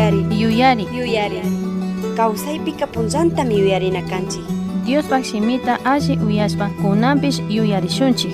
Yuyari. Yuyari. Yuyari. Kawsaypika punllantami yuyarina kanchik. Diospaj shimita alli uyashpa cunanpish yuyarishunchij.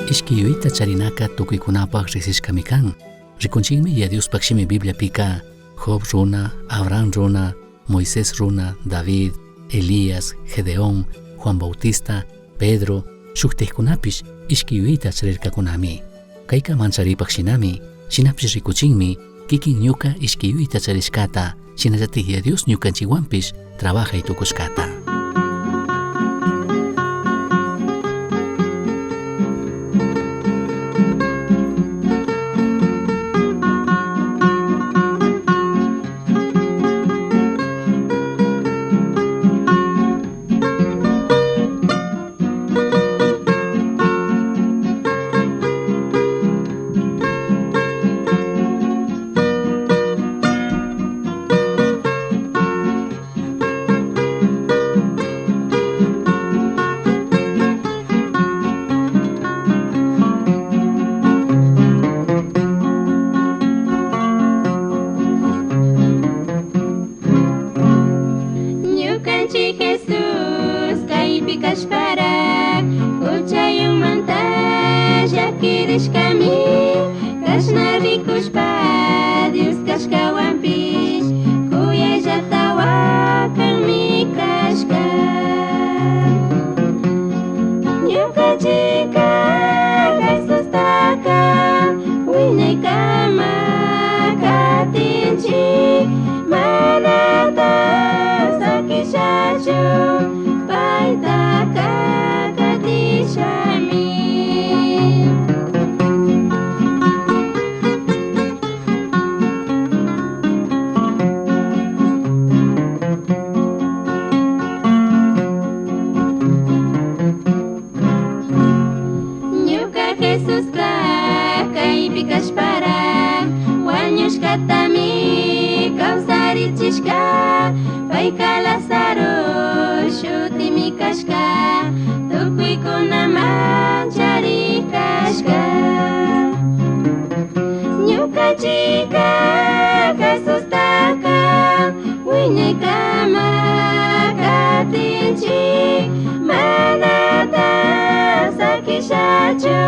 Ishqui yuyaita charinaca tucuicunapaj rijsishcami can. Ricunchijmi Yaya Diospaj shimi Bibliapica Job runa, Abraham runa, Moisés runa, David, Elías, Gedeón, Juan Bautista, Pedro, shujtajcunapish ishqui yuyaita charircacunami. Caica mancharipaj shinami, shinapish ricuchinmi quiquin ñuca ishqui yuyaita charishcata, shinallataj Yaya Dios ñucanchijhuanpish trabajai tucushcata. Ñukanchik Jesús kaypi kashparak huchayumanta llakirishkami kashna rikushpa Dios kashkawanpish kuyayllata wakanmi kashka. Ñukanchikka Jesustaka wiñaykama katinchik manata sakishachu paytaka katishami. Ñuka Jesuska kaypi kashparak wañushkatami kawsarichishka payka Lázaro shutimi kashka tukuykunaman charikashka. Ñukanchikka Jesustaka wiñaykama katinchik manata sakishachu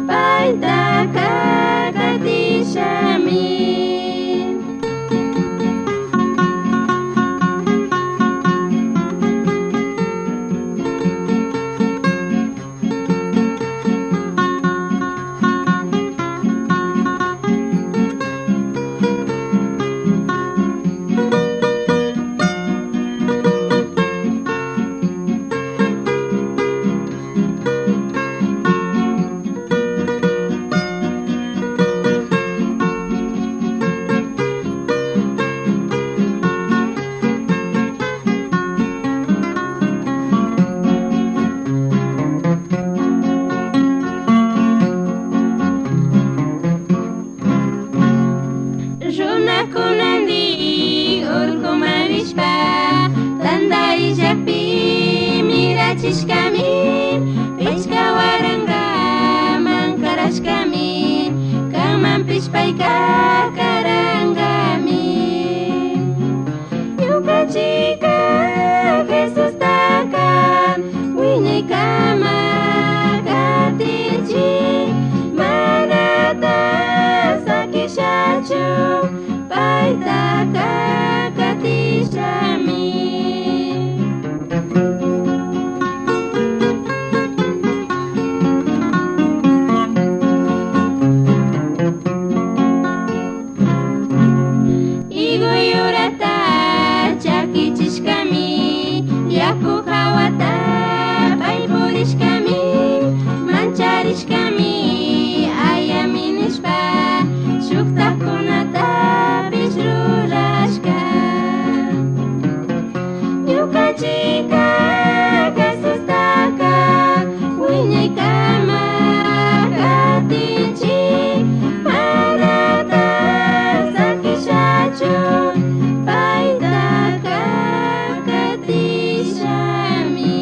paytaka katishami. Runakunandi urkuman rishpa tantarillakpi mirachishkami pichka warankaman karashkami kanmanpish payka karankami. Ñukanchikka Jesustaka wiñaykama katinchik manata sakishachu paytaka katishami. Higo yurata chakichishkami yaku hawata pay purishkami mancharishkami ayami nishpa shuktakunatapish rurashka. Ñukanchikka Jesustaka wiñaykama katinchik manata sakishachu paytaka katishami.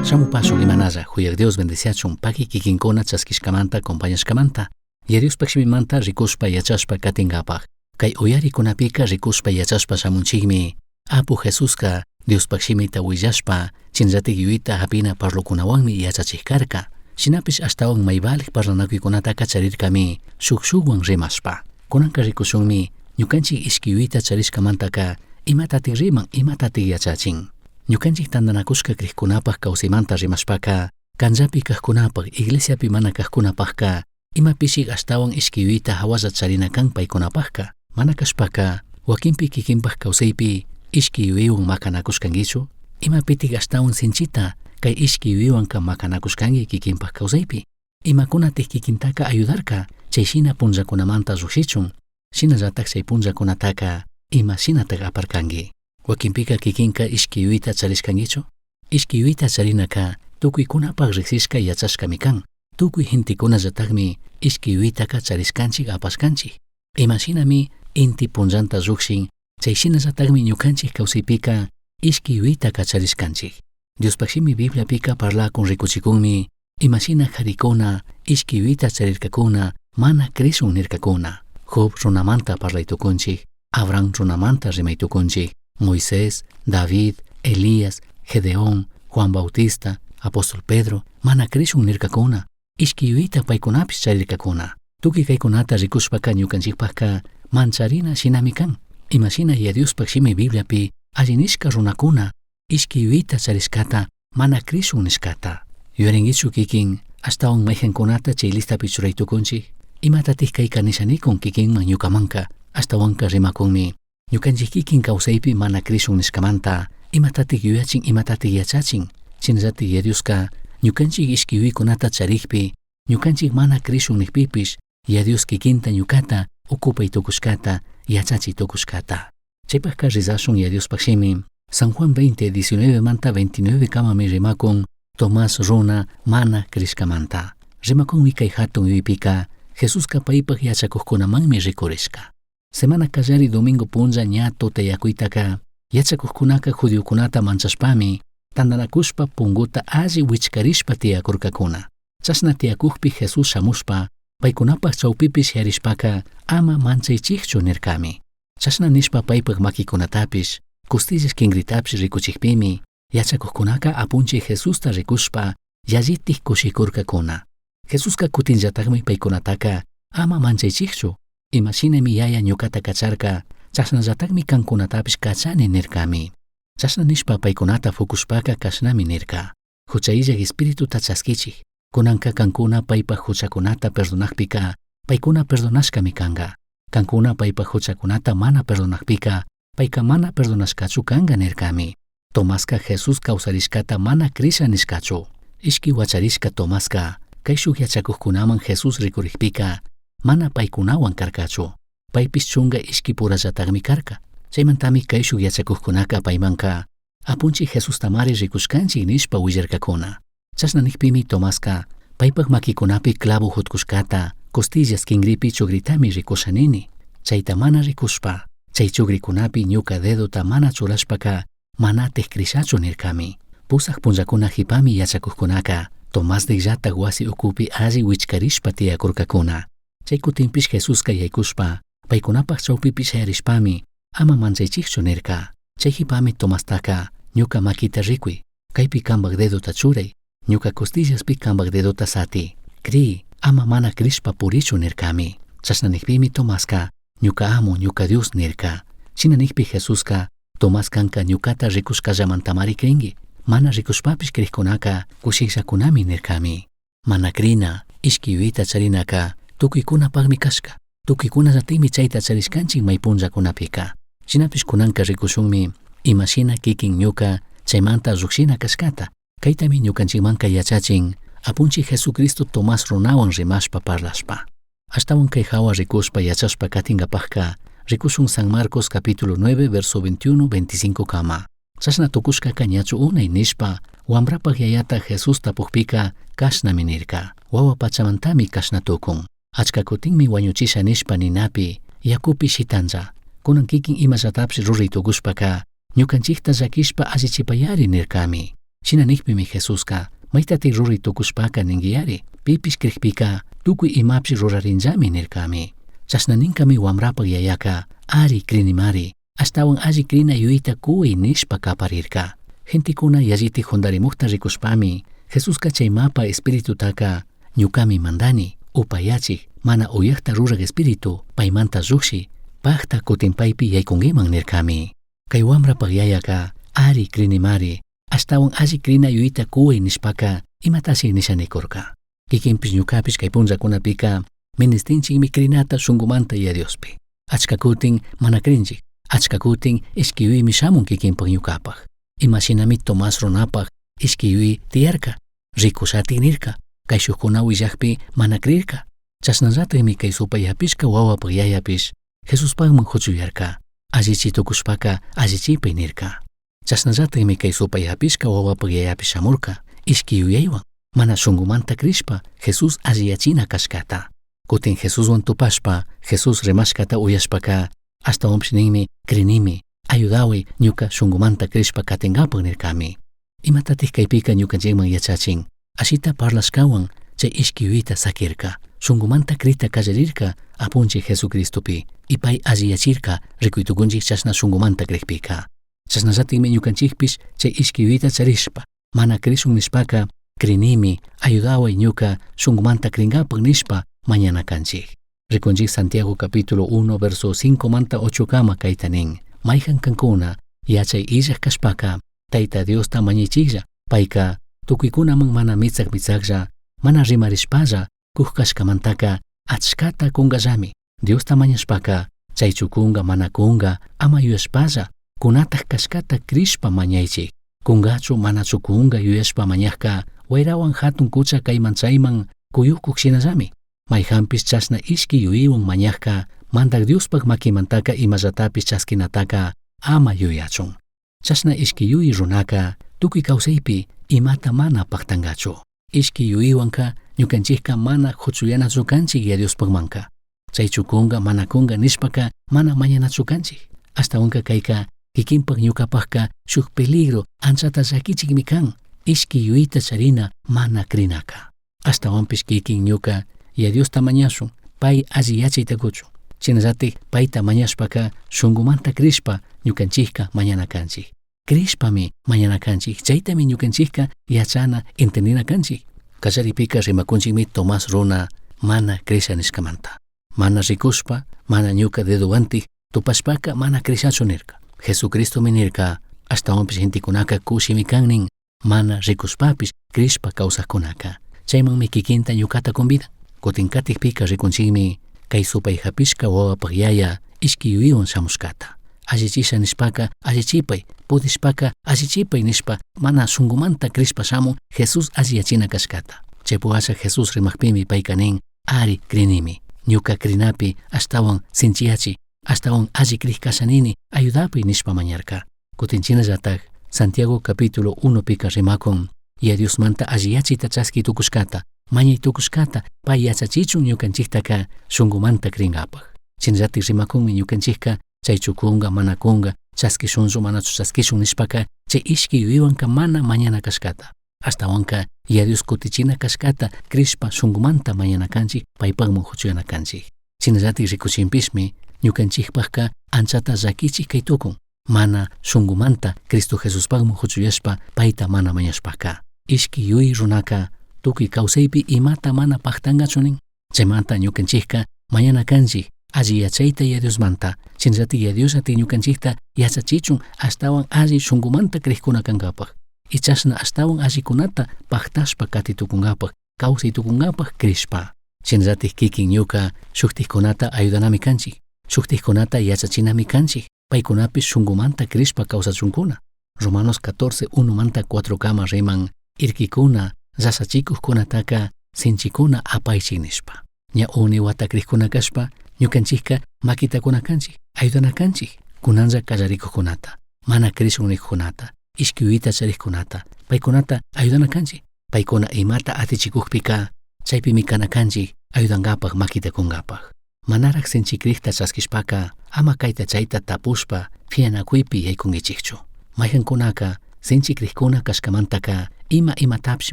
Shamupashun imanalla, Huyaj Dios bendeciachun paki kikinkuna chaskishkamanta acompañashkamanta. Yaya Diospaj shimimanta rikushpa yachashpa katingapaj. Kay uyarikunapika rikushpa yachashpa shamunchikmi. Apu Jesuska Diospaj shimita willashpa shinllatik yuyita hapina parlokunawanmi yachachik karka. Shinapish ashtawan mayvalij parlanakuykunataka charirkami shuk shukwan rimashpa. Kunanka rikushunmi ñukanchik ishki yuyita charishkamantaka imatatik riman imatatik yachachin. Ñukanchik tantanakushka crijkunapaj kawsaymanta rimashpaka canllapi kajkunapaj iglesiapi mana kajkunapajka imapishik ashtawan ishki yuyita hawalla charina kan paykunapajka. Mana kashpaka wakinpi kikinpaj kawsaypi ishki yuyaywan makanakushkankichu? Imapitik ashtawan sinchita kay ishki yuyaywanka makanakushkanki kikinpaj kawsaypi? Imakunatik kikintaka ayudarka chay shina punllakunamanta llukshichun, shinallatak chay punllakunataka ima shinatak aparkanki? Wakinpika kikinka ishki yuyayta charishkankichu? Ishki yuyayta charinaka tukuykunapaj riksishka yachashkami kan. Tukuy gentekunallatakmi ishki yuyaytaka charishkanchik apashkanchik. Imashinami inti punllanta llukshin, chay shinallatakmi ñukanchik kawsaypika ishki yuyaytaka charishkanchik. Diospaj shimi Bibliapika parlakun rikuchikunmi imashina karikuna ishki yuyayta charirkakuna mana crishun nirkakuna. Job runamanta parlaytukunchik, Abraham runamanta rimaytukunchik, Moisés, David, Elías, Gedeón, Juan Bautista, Apóstol Pedro, mana crishun nirkakuna, ishki yuyayta paykunapish charirkakuna. Tukuy kaykunata rikushpaka ñukanchikpajka mancharina shinami kan. Imashina Yaya Diospaj shimi Bibliapi alli nishka runakuna ishki yuyayta charishkata mana crishun nishkata. Yuyarinkichu kikin ashtawan mayjankunata chay listapi churaytukunchik? Imatatik kayka nisha nikun kikinman ñukamanka ashtawanka rimakunmi. Ñukanchik kikin kawsaypi mana crishun nishkamanta imatatik yuyachin imatatik yachachin. Shinallatik Yaya Dioska ñukanchik ishki yuyaykunata charikpi ñukanchik mana crishun nikpipish Yaya Dios kikinta ñukata ukupay tukushkata yachachi tukushkata. Chaypajka rizashun Yaya Diospaj shimi San Juan 20, 19 manta 29 kamami rimakun Tomás runa mana crishkamanta. Rimakunmi kay hatun yuyaypika Jesuska paypaj yachakukkunamanmi rikurishka. Semana kallari domingo punlla ña tutayakuytaka yachakukkunaka judiokunata manchashpami tantanakushpa punguta alli wichkarishpa tiyakurkakuna. Chashna tiyakukpi Jesús shamushpa paykunapaj chawpipi shayarishpaka ama manchaychikchu nirkami. Chashna nishpa paypaj makikunatapish costillas kingritapish rikuchikpimi yachakukkunaka apunchik Jesusta rikushpa yallitik kushikurkakuna. Jesuska kutinllatakmi paykunataka ama manchaychikchu, imashinami yaya ñukata kacharka, chashnallatakmi kankunatapish kachani nirkami. Chashna nishpa paykunata fukushpaka kashnami nirka. Hucha illak espirituta chaskichik, kunanka kankuna paypaj huchakunata perdonakpika, paykuna perdonashkami kanka. Kankuna paypaj huchakunata mana perdonakpika, payka mana perdonashkachu kanka nirkami. Tomaska Jesús kawsarishkata mana crisha nishkachu. Ishki wacharishka Tomaska kayshuk yachakukkunaman Jesús rikurikpika mana paykunawan karkachu. Paypish chunga ishkipurallatakmi karka. Chaymantami kayshuk yachakukkunaka paymanka apunchik Jesustamari rikushkanchik nishpa willarkakuna. Chashna nikpimi Tomaska paypaj makikunapi clavo hutkushkata, costillas kinkripi chugritami rikusha nini. Chayta mana rikushpa, chay chugrikunapi ñuka dedota mana churashpaka manatik crishachu nirkami. Pusaj punllakuna jipami yachakukkunaka Tomás llatak wasi ukupi alli wichkarishpa tiyakurkakuna. Chay kutinpish Jesuska yaykushpa paykunapaj chawpipi shayarishpami ama manchaychikchu nirka. Chay jipami Tomastaka ñuka makita rikuy, kaypi kambak dedota churay, ñuka costillaspi kambak dedota sati. Cri, ama mana crishpa purichu nirkami. Chashna nikpimi Tomaska ñuka amo ñuka Dios nirka. Shina nikpi Jesuska Tomás kanka ñukata rikushkallamantamari crinki. Mana rikushpapish crikkunaka kushikllakunami nirkami. Mana crina, ishki yuyayta charinaka tukuykunapakmi kashka. Tukuykunallatikmi chayta charishkanchik may punllakunapika. Shinapish kunanka rikushunmi imashina kikin ñuka chaymanta llukshina kashkata. Kaytami ñukanchikmanka yachachin apunchik Jesucristo Tomás runawan rimashpa parlashpa. Ashtawan kay hawa rikushpa yachashpa katinkapajka rikushun San Marcos capítulo 9 verso 21 25 kama. Chashna tukushkaka ñachu unay nishpa wambrapaj yayata Jesús tapukpika kashnami nirka. Wawa pachamantami kashna tukun. Achka kutinmi wañuchisha nishpa ninapi yakupi shitanlla. Kunan kikin imallatapish ruray tukushpaka ñukanchikta llakishpa allichipayari nirkami. Shina nikpimi Jesuska Maitatik rurai tukushpaka ninguiyari, pipish crijpica tukuy imapish rurarinllami nirkami. Chashna ninkami wamrapak yayaka, ari crinimari, ashtawan alli crina yuyayta cuy nishpa kaparirka. Gentekuna yallitik jundarimujta rikushpami, Jesuska chay mapa espiritutaka ñukami mandani, upayachik, mana uyajta ruraj espíritu, paymanta llujshi, pajta kutin paypi yaykunkiman nirkami. Kay wamrapak yayaka, ari crinimari, ashtawan alli crina yuyayta cuy nishpaka, imatashi nisha nikurka. Kikinpish ñukapish kay punllakunapika, ministinchikmi crinata shunkumanta Yaya Diospi. Achka kutin mana crinchik, achka kutin ishki yuyaymi shamun kikinpak ñukapak. Imashinami Tomás runapak ishki yuyay tiyarka, rikushatik nirka, kayshukuna willakpi mana crirka. Chashnallatakmi kay supay hapishka wawapak yayapish Jesuspakman huchuyarka, allichi tukushpaka allichipay nirka. Chashnallatakmi kay supay hapishka wawapak yayapish shamurka, ishki yuyaywan, mana shunkumanta crishpa Jesús alliyachina kashkata. Kutin Jesuswan tupashpa, Jesús rimashkata uyashpaka, ashtawanpish ninmi, crinimi, ayudaway ñuka shunkumanta crishpa katinkapak nirkami. Imatatik kaypika ñukanchikman yachachin, ashita parlashkawan chay ishki yuyayta sakirka, shunkumanta crita kallarirka apunchik Jesucristopi, y pay alliyachirka rikuy tukunchik chashna shunkumanta crikpika. Chashnallatikmi ñukanchikpish chay ishki yuyayta charishpa, mana crishun nishpaka, crinimi, ayudaway ñuka shunkumanta crinkapak nishpa mañana kanchik. Rikunchik Santiago capítulo 1 verso 5 manta 8 kama kayta nin, mayjan kankuna yachay illaj kashpaka, Tayta Diosta mañaychiklla, payka tukuykunaman mana mitsak mitsaklla, mana rimarishpalla, kuj kashkamantaka achkata kunkallami. Diosta mañashpaka, chaychu kunga mana kunga, ama yuyashpalla, kunataj kashkata crishpa mañaychik. Kungachu manachu kunga yuyashpa mañajka, wayrawan hatun kucha kayman chayman kuyukuk shinallami. Mayjanpish chashna ishki yuyaywan mañajka, Mandak Diospak makimantaka imallatapish chaskinataka ama yuyachun. Chashna ishki yuyay runaka tukuy kawsaypi imata mana paktankachu. Ishki yuyaywanka ñukanchikka mana huchuyanachu kanchik Yaya Diospakmanka. Chaychu kunga mana kunga nishpaka mana mañanachu kanchik. Ashtawanka kayka kikinpak ñukapakka shuk peligro anchata llakichikmi kan, ishki yuyayta charina mana crinaka. Ashtawanpish kikin ñuka Yaya Diosta mañashun, pay alli yachayta kuchun. Shinallatik payta mañashpaka shunkumanta crishpa ñukanchikka mañana kanchik. Crishpami mañana kanchik, chaytami ñukanchikka yachana entendina kanchik. Kallaripika rimakunchikmi Tomás runa mana crisha nishkamanta. Mana rikushpa, mana ñuka dedowantik tupashpaka mana crishachu nirka. Jesucristomi nirka, ashtawanpish gentekunaka kushimi kan nin, mana rikushpapish crishpa kawsakkunaka. Chaymanmi kikinta ñukata convidan. Kutin katikpika rikunchikmi kay supay hapishka wawapak yaya ishki yuyaywan shamushkata. Allichisha nishpaka allichipay, pudishpaka allichipay nishpa mana shunkumanta crishpa shamun Jesús alliyachina kashkata. Chaypu asha Jesús rimakpimi payka nin, ari crinimi, ñuka crinapi ashtawan sinchiyachi, ashtawan alli crij kasha nini, ayudapi nishpa mañarka. Kutin chinallatak Santiago capítulo 1 pika rimakun, Yaya Diosmanta alliyachita chaski tukushkata, mañay tukushkata, pay yachachichun ñukanchiktaka shunkumanta crinkapak. Shinallatik rimakunmi ñukanchikka chaychu kunga mana kunga, chaskishunchu manachu chaskishun nishpaka chay ishki yuyaywanka mana mañana kashkata. Ashtawanka Yaya Dios kutichina kashkata crishpa shunkumanta mañana kanchik, paypakman huchuyana kanchik. Shinallatik rikuchinpishmi ñukanchikpakka anchata llakichik kay tukun, mana shunkumanta Cristo Jesuspakman huchuyashpa payta mana mañashpaka. Ishki yuyay runaka tukuy kawsaypi imata mana paktankachu nin. Chaymanta ñukanchikka mañana kanchik alli yachayta Yaya Diosmanta, shinallatik Yaya Dios ati ñukanchikta yachachichun ashtawan alli shunkumanta crijkuna kankapak. Y chashna ashtawan allikunata paktashpa kati tukunkapak, kawsay tukunkapak crishpa. Shinallatik kikin ñuka shuktikkunata ayudanami kanchik, shuktikkunata yachachinami kanchik, paykunapish shunkumanta crishpa kawsachunkuna. Romanos 14, 1 manta 4 kama riman, irkikuna, llashachikukkunataka sinchikuna apaychik nishpa. Ña uni wata crijkuna kashpa, ñukanchikka makitakuna kanchik, ayudana kanchik, kunanlla kallarikuqkunata, mana crishun nikuqkunata, ishki yuyayta charikkunata, paykunata ayudana kanchik. Paykuna imata atichikukpika, chaypimi kana kanchik, ayudankapak makita kunkapak. Manarak sinchikrikta chaskishpaka, ama kayta chayta tapushpa fianakuypi yaykunkichikchu. Mayjankunaka Sinchi crijcuna cashcamantaca ima imatapish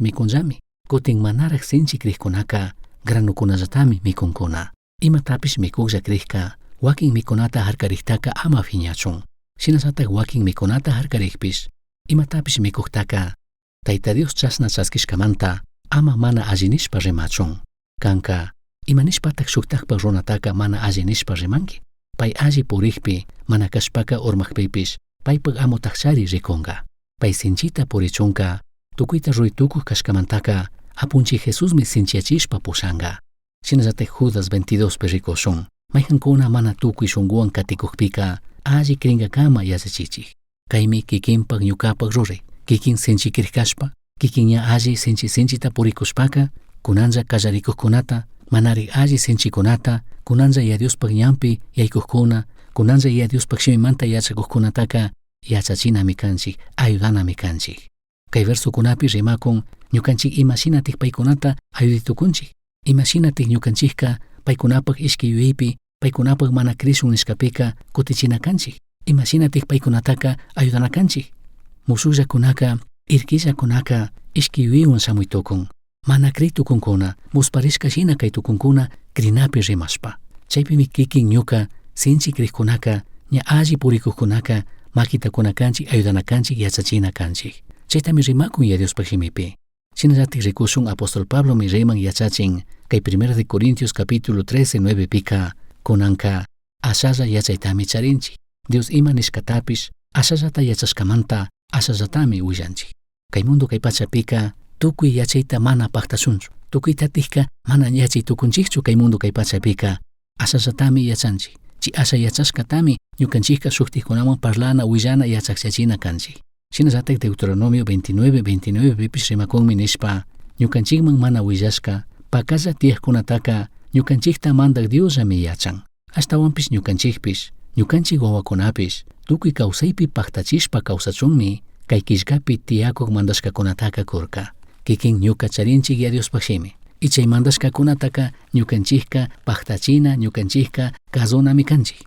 micunllami. Cutin manaraj sinchi crijcunaca granocunallatami micuncuna. Imatapish micujlla crijca huaquin micunata jarcarijtaca ama fiñachun. Shinallataj huaquin micunata jarcarijpish imatapish micujtaca Taita Dios chashna chasquishcamanta ama mana alli nishpa rimachun. Canca ima nishpataj shujtajpaj runataca mana alli nishpa rimanqui? Pai alli purijpi mana cashpaca urmajpipish paipaj amotajchari ricunga. Pai sinchita purichunca tucuita rurai tucuj cashcamantaca Apunchij Jesusmi sinchiyachishpa pushanga. Shinallataj Judas 22pi ricushun. Maijancuna mana tucui shunguhuan caticujpica alli cringacama yachachichij. Caimi quiquinpaj ñucapaj rurai. Quiquin sinchi crij cashpa, quiquin ña alli sinchi sinchita puricushpaca, cunanlla callaricujcunata, manarij alli sinchicunata, cunanlla Yaya Diospaj ñanpi yaicujcuna, cunanlla Yaya Diospaj shimimanta yachacujcunataca yachachinami canchij, ayudanami canchij. Cai versocunapi rimacun ñucanchij ima shinataj paicunata ayudai tucunchij, ima shinataj ñucanchijca paicunapaj ishqui yuyaipi, paicunapaj mana crishun nishcapica cutichina canchij, ima shinataj paicunataca ayudana canchij. Mushujllacunaca, irquillacunaca ishqui yuyaihuan shamui tucun, mana cri tucuncuna, musparishca shina cai tucuncuna crinapi rimashpa. Chaipimi quiquin ñuca sinchi crijcunaca, ña alli puricujcunaca maquita cuna canchij, ayudana canchij, yachachina canchij. Chaitami rimacun Yaya Diospaj shimipi. Shinallataj ricushun apóstol Pablomi riman yachachin cai Primera de Corintios capítulo 13 9 pica cunanca ashalla yachaitami charinchij. Dios ima nishcatapish ashallata yachashcamanta ashallatami huillanchij. Cai mundo cai pachapica tucui yachaita mana pajtashunchu. Tucuitatajca mana yachai tucunchijchu cai mundo cai pachapica ashallatami yachanchij. Chi asha yachashcatami ñucanchijca shujtajcunaman parlana, huillana, yachajchachina canchij. Shinallataj Deuteronomio 29, 29 pipish rimacunmi nishpa ñucanchijman mana huillashca pacalla tiyajcunataca ñucanchijta mandaj Diosllami yachan. Ashtahuanpish ñucanchijpish, ñucanchij huahuacunapish tucui causaipi pajtachishpa causachunmi cai quillcapi tiyacuj mandashcacunataca curca. Quiquin ñuca charinchij Yaya Diospaj shimi. Y chay mandashcacunataca ñucanchijca pajtachina, ñucanchijca cazunami canchij.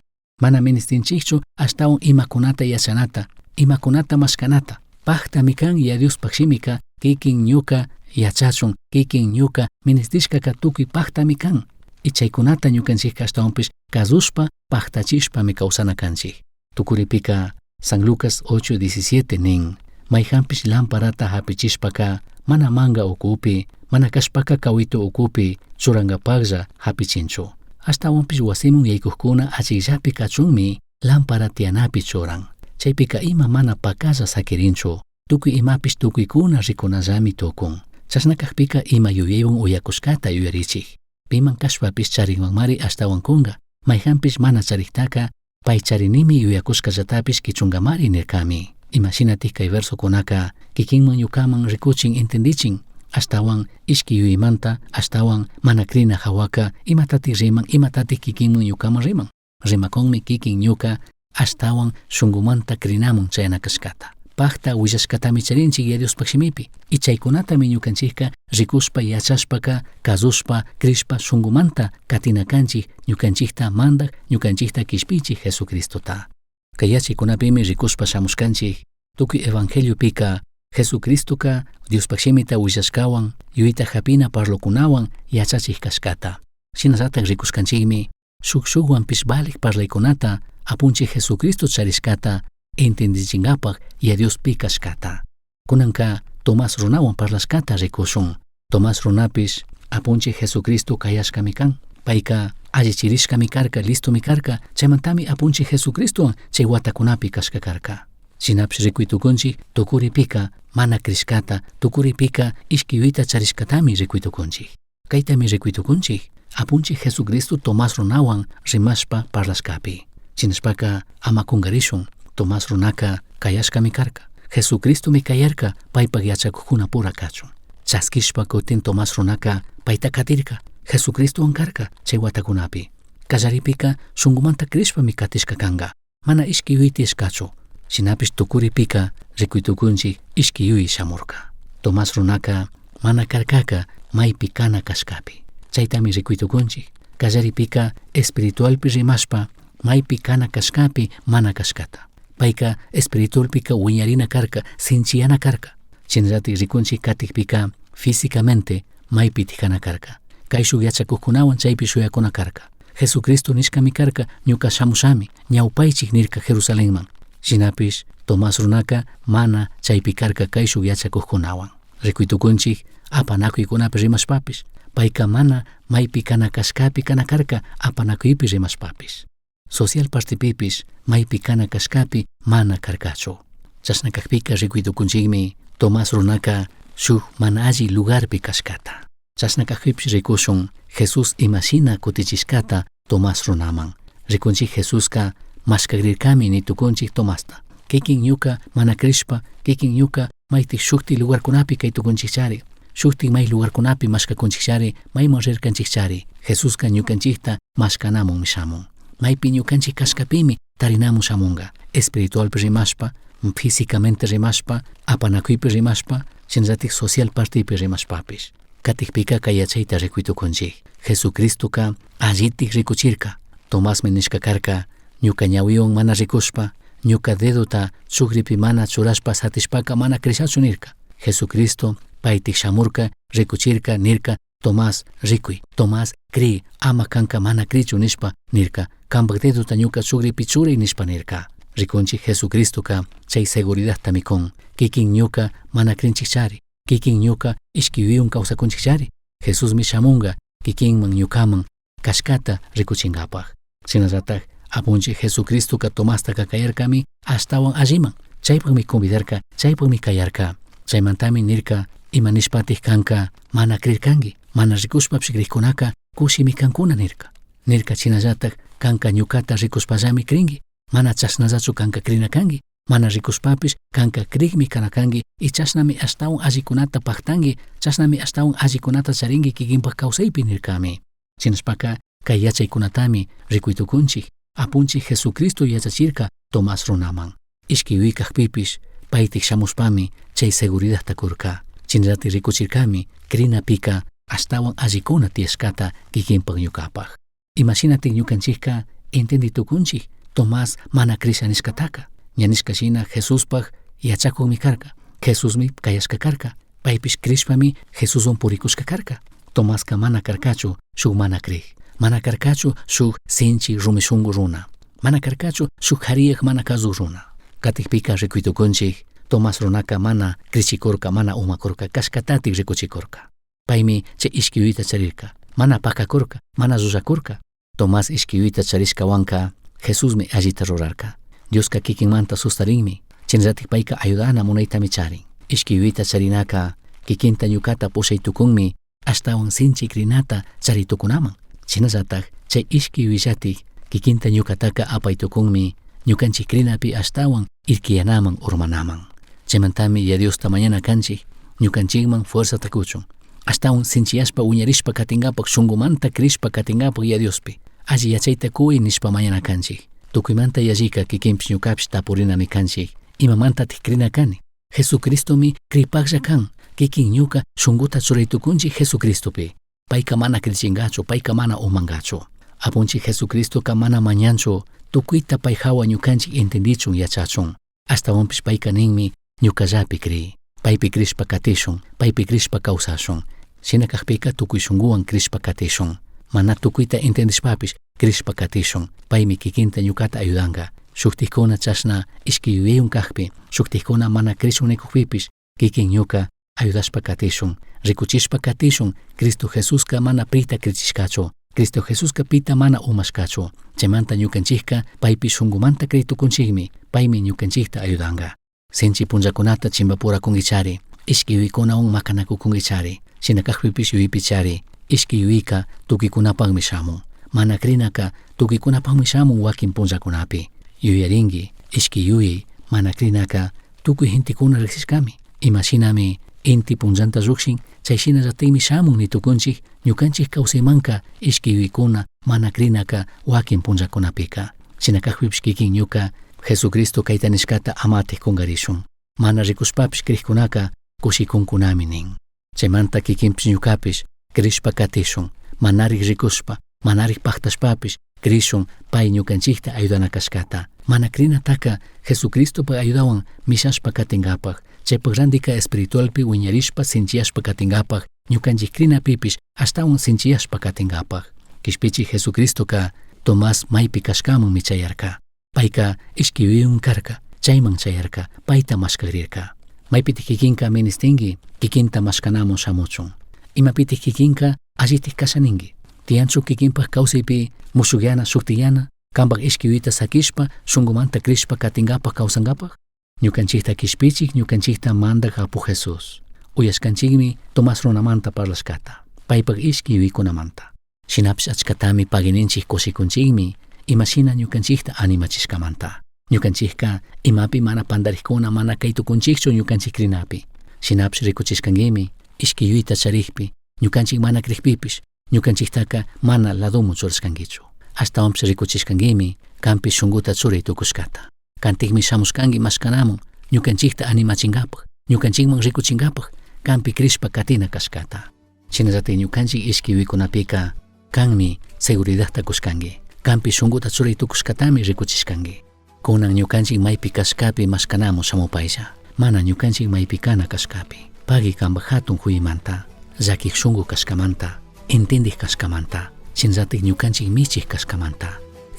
Mana ministinchijchu ashtahuan imacunata yachanata, imacunata mashcanata. Pajtami can Yaya Diospaj shimica quiquin ñuca yachachun, quiquin ñuca ministishcaca tucui pajtami can. Y chaicunata ñucanchijca ashtahuanpish cazushpa, pajtachishpami causana canchij. Tucuripica San Lucas 8:17 nin, maijanpish lamparata japichishpaca mana manga ucupi, mana cashpaca cahuitu ucupi churangapajlla japichinchu. Ashtahuanpish huasiman yaicujcuna achijllapi cachunmi lámpara tiyanapi churan. Chaipica ima mana pacalla saquirinchu, tucui imapish tucuicuna ricunallami tucun. Chashna cajpica ima yuyaihuan uyacushcata yuyarichij. Piman cashpapish charinhuanmari ashtahuan cunga, maijanpish mana charijtaca pai charinimi yuyacushcallatapish quichungamari nircami. Ima shinataj cai versocunaca quiquinman ñucaman ricuchin entendichin, ashtahuan ishqui yuyaimanta, ashtahuan mana crina jahuaca imatataj riman, imatataj quiquinman ñucaman riman. Rimacunmi quiquin ñuca ashtahuan shungumanta crinamun chayana cashcata. Pajta huillashcatami charinchij Yaya Diospaj shimipi. Y chaicunatami ñucanchijca ricushpa, yachashpaca, cazushpa, crishpa, shungumanta catina canchij ñucanchijta mandaj, ñucanchijta quishpichij Jesucristota. Cai yachaicunapimi ricushpa shamushcanchij tucui evangeliopica Jesucristoca Diospaj shimita huillashcahuan, yuyaita japina parlocunahuan yachachij cashcata. Shinallataj ricushcanchijmi shuj shujhuanpish valij parlaicunata Apunchij Jesucristo charishcata entendichingapaj Yaya Dios pi cashcata. Cunanca Tomás runahuan parlashcata ricushun. Tomás runapish Apunchij Jesucristo cayashcami can. Paica allichirishcami carca, listomi carca, chaimantami Apunchij Jesucristohuan chai huatacunapi cashca carca. Shinapish ricui tucunchij tucuripica mana crishcata, tucuripica ishqui yuyaita charishcatami ricui tucunchij. Caitami ricui tucunchij Apunchij Jesucristo Tomás runahuan rimashpa parlashcapi. Shinashpaca ama cungarishun, Tomás runaca cayashcami carca. Jesucristomi cayarca paipaj yachacujcunapura cachun. Chasquishpa cutin Tomás runaca paita catirca, Jesucristohuan carca chai huatacunapi. Callaripica shungumanta crishpami catishca canga, mana ishqui yuyai tiyashcachu. Shinapish tucuripica ricui tucunchij ishqui yuyai shamurca. Tomás runaca mana carcaca maipi cana cashcapi. Chaitami ricui tucunchij. Callaripica espiritualpi rimashpa maipi cana cashcapi mana cashcata. Payka espiritualpika wiñarina karka, sinchiyana karka. Shinallatik rikunchik katikpika físicamente maypitik kana karka. Kayshuk yachakukkunawan chaypi shuyakuna karka. Jesucristo nishkami karka ñuka shamushami, ñawpaychik nirka Jerusalenman. Shinapish Tomás runaka mana chaypi karka kayshuk yachakukkunawan. Rikuytukunchik apanakuykunapi rimashpapish. Payka mana maypi kana kashkapi kana karka apanakuypi rimashpapish. Social partipipish maypi kana kashkapi mana karkachu. Chashna kakpika rikuytukunchikmi Tomás runaka shuk mana alli lugarpi kashkata. Chashna kakpipish rikushun Jesús imashina kutichishkata Tomás runaman. Rikunchik Jesuska mashkakrirkami nitukunchik Tomasta. Kikin ñuka mana crishpa, kikin ñuka maytik shukti lugarkunapi kay tukunchikchari. Shukti may lugarkunapi mashkakunchikchari, mayman rirkanchikchari. Jesuska ñukanchikta mashkanamun shamun. Maypi ñukanchik kashkapimi tarinamun shamunga. Espiritualpi rimashpa, físicamente rimashpa, apanakuypi rimashpa, shinallatik social partipi rimashpapish. Katikpika kay yachayta rikuytukunchik. Jesucristoka allitik rikuchirka. Tomasmi nishka karka, ñuka ñawiwan mana rikushpa, ñuka dedota chukripi mana churashpa satishpaka mana crishachu nirka. Jesucristo paytik shamurka, rikuchirka, nirka, Tomás rikuy, Tomás cri, ama kanka mana crichu nishpa nirka, kampak dedota ñuka chukripi churay nishpa nirka. Rikunchik Jesucristoka chay seguridadta mikun, kikin ñuka mana crinchikchari, kikin ñuka ishki yuyaywan kawsakunchikchari. Jesusmi shamunga kikinman ñukaman kashkata rikuchinkapaj. Shinallatak apunchik Jesucristoka Tomastaka kayarkami ashtawan alliman. Chaypakmi convidarka, chaypakmi kayarka. Chaymantami nirka ima nishpatik kanka mana crirkanki, mana rikushpapish crikkunaka kushimi kankuna nirka. Nirka shinallatak kanka ñukata rikushpallami crinki, mana chashnallachu kanka crina kanki, mana rikushpapish kanka crikmi kana kanki y chashnami ashtawan allikunata paktanki, chashnami ashtawan allikunata charinki kikinpak kawsaypi nirkami. Shinashpaka kay yachaykunatami rikuytukunchik, apunchik Jesucristo yachachirka Tomás runaman. Ishki yuyay kakpipish paytik shamushpami chay seguridadta kurka. Shinallatik rikuchirkami crinapika ashtawan allikuna tiyashkata kikinpak ñukapak. Imashinatik ñukanchikka entendi tukunchik Tomás mana crisha nishkataka. Ña nishka shina Jesuspak yachakukmi karka. Jesusmi kayashka karka. Paypish crishpami Jesuswan purikushka karka. Tomaska mana karkachu shuk mana crik. Mana karkachu shuk sinchi rumi shunku runa. Mana karkachu shuk hariyak mana kazuk runa. Katikpika rikuytukunchik Tomás runaka mana crichikurka, mana umakurka, kashkatatik rikuchikurka. Paymi chay ishki yuyayta charirka, mana pakakurka, mana llullakurka. Tomás ishki yuyayta charishkawanka Jesusmi allita rurarka. Dioska kikinmanta sustarinmi, shinallatik payka ayudana munaytami charin. Ishki yuyayta charinaka kikinta ñukata pushaytukunmi ashtawan sinchi crinata charitukunaman. Shinallatak chay ishki yuyayllatik kikinta ñukataka apaytukunmi ñukanchik crinapi ashtawan irkiyanaman urmanaman. Chaymantami Yaya Diosta mañana kanchik ñukanchikman fuerzata kuchun. Ashtawan sinchiyashpa wiñarishpa katinkapak shunkumanta crishpa katinkapak Yaya Diospi. Alli yachayta kuy nishpa mañana kanchik. Tukuymanta yallika kikinpish ñukapish tapurinami kanchik. Imamantatik crina kani? Jesucristomi cripaklla kan. Kikin ñuka shunkuta churaytukunchik Jesucristopi. Payka mana crichinkachu, payka mana umankachu. Apunchik Jesucristoka mana mañanchu, tukuyta pay hawa ñukanchik entendichun yachachun. Ashtawanpish payka ninmi ñukallapi cri. Paypi crishpa katishun, paypi crishpa kawsashun. Shina kakpika tukuy shunkuwan crishpa katishun. Mana tukuyta entendishpapish crishpa katishun. Paymi kikinta ñukata ayudanka. Shuktikkuna chashna ishki yuyaywan kakpi, shuktikkuna mana crishun nikukpipish, kikin ñuka ayudashpa katishun, rikuchishpa katishun, Cristo Jesuska mana pita crichishkachu, Cristo Jesuska pita mana umashkachu. Chaymanta ñukanchikka paypi shunkumanta critukunchikmi, paymi ñukanchikta ayudanka. Sinchi punllakunata chimbapurakunkichari, ishki yuyaykunawan makanakukunkichari, shina kakpipish yuyaypichari, ishki yuyayka tukuykunapakmi shamun. Mana crinaka tukuykunapakmi shamun wakin punllakunapi. Yuyarinki, ishki yuyay, mana crinaka tukuy gentekuna riksishkami. Imashinami inti punllanta llukshin, chay shinallatikmi shamun nitukunchik, ñukanchik kawsaymanka ishki yuyaykuna mana crinaka wakin punllakunapika. Shina kakpipish kikin ñuka Jesucristo kayta nishkata amatik kunkarishun. Mana rikushpapish crikkunaka kushikunkunami nin. Chaymanta kikinpish ñukapish crishpa katishun, manarik rikushpa, manarik paktashpapish crishun pay ñukanchikta ayudana kashkata. Mana crinataca Jesucristopa ayudahuan mishashpa katingapaj, chaypak randika espiritualpi wiñarishpa sinchiyashpa katingapaj, ñukanchik crinapipish ashtawan sinchiyashpa katingapaj. Kishpichik Jesucristoka Tomás maypi kashkamanmi chayarka. Payka ishki yuyaywan karka, chayman chayarka, payta mashkakrirka. Maypitik kikinka ministinki, kikinta mashkanamun shamuchun. Imapitik kikinka allitik kasha ninki. Tiyanchu kikinpak kawsaypi mushukyana shuktiyana, kanpak ishki yuyayta sakishpa, shunkumanta crishpa katinkapak kawsankapak? Ñukanchikta kishpichik, ñukanchikta mandak Apu Jesús. Uyashkanchikmi Tomás runamanta parlashkata, paypak ishki yuyaykunamanta. Shinapish achkatami pagininchik kushikunchikmi, imashina ñukanchikta animachishkamanta. Ñukanchikka imapi mana pandarikuna mana kay tukunchikchu ñukanchik krinapi. Shinapish rikuchishkankimi ishki yuyayta charikpi, ñukanchik mana krikpipish, ñukanchiktaka mana ladomun churashkankichu. Ashtawanpish rikuchishkankimi kanpi shunkuta churay tukushkata. Kantikmi shamushkanki mashkanamun ñukanchikta animachinkapak, ñukanchikman rikuchinkapak, kanpi krishpa katina kashkata. Shinallatik ñukanchik ishki yuyaykunapika kanmi seguridadta kushkanki. Kanpi shunkuta churay tukushkatami rikuchishkanki. Kunan ñukanchik maypi kashkapi mashkanamun shamupaylla. Mana ñukanchik maypi kana kashkapi. Pagui kanpak hatun huymanta, llakik shunku kashkamanta, entendik kashkamanta, shinallatik ñukanchik michik kashkamanta.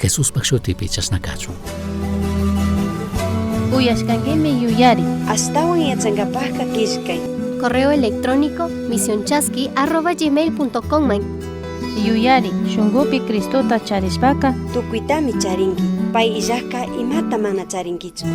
Jesuspak shutipi chashna kachun. Uyashkankimi yuyari. Ashtawan yachankapajka killkay. Correo electrónico misionchasqui@gmail.com man. Yuyari, shunkupi Cristota charishpaka Tukuytami charinki. Pay illajka imata mana charinkichu.